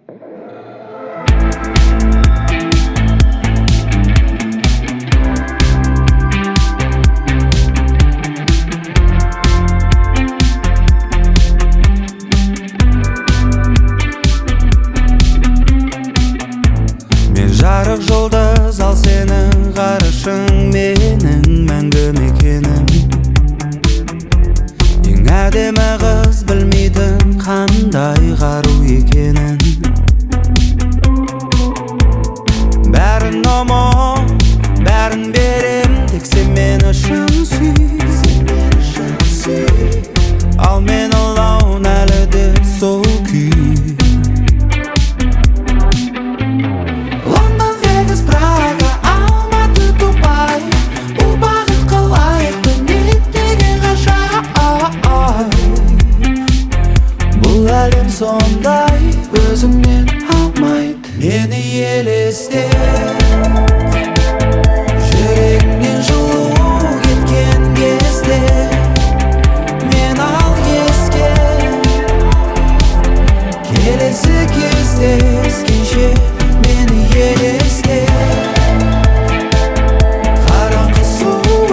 Мен жарық жұлдыз, ал сенің ғарышың менің мәңгі мекенім. Ең әдемі қыз білмейтін қандай қару екенін. Бәрін ұмыт, бәрін берем, тек сен мені шын сүй. Ал мен алауын әлі де сол күй. Лондон, Вегас, Прага, Алматы, Дубай, бұл бақытқа лайықты не деген ғажайып. Бұл әлем сондай өзіңнен алмайды. Мені елестет, жүрегіңнен жылу кеткен кезде, мен ал еске келесі кездескенше. Мені елестет, қараңғы суық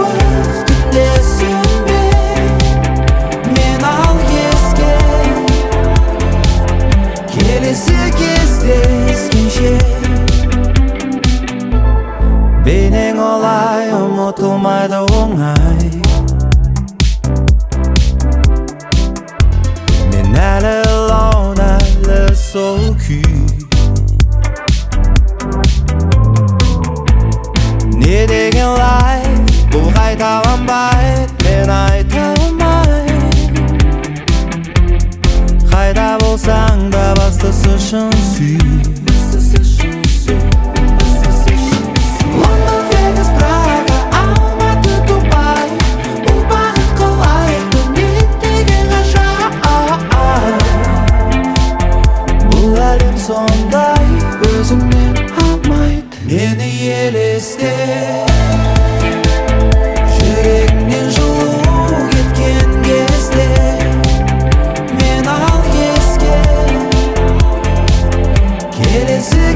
түнде сөнбе, мен ал еске келесі кездескенше. Бейнең олай ұмытылмайды оңай. Мен әлі alone, әлі сол күй. Не деген лайф, бұл қайталанбайды, мен айта алмаймын. Қайда болсаң да бастысы шын сүй. Лондон, Вегас, Прага, Алматы, Дубай, бұл бақытқа лайықты не деген ғажайып. Бұл әлем сондай өзіңнен алмайды. Мені елестет, жүрегіңнен жылу кеткен кезде, мен ал еске келесі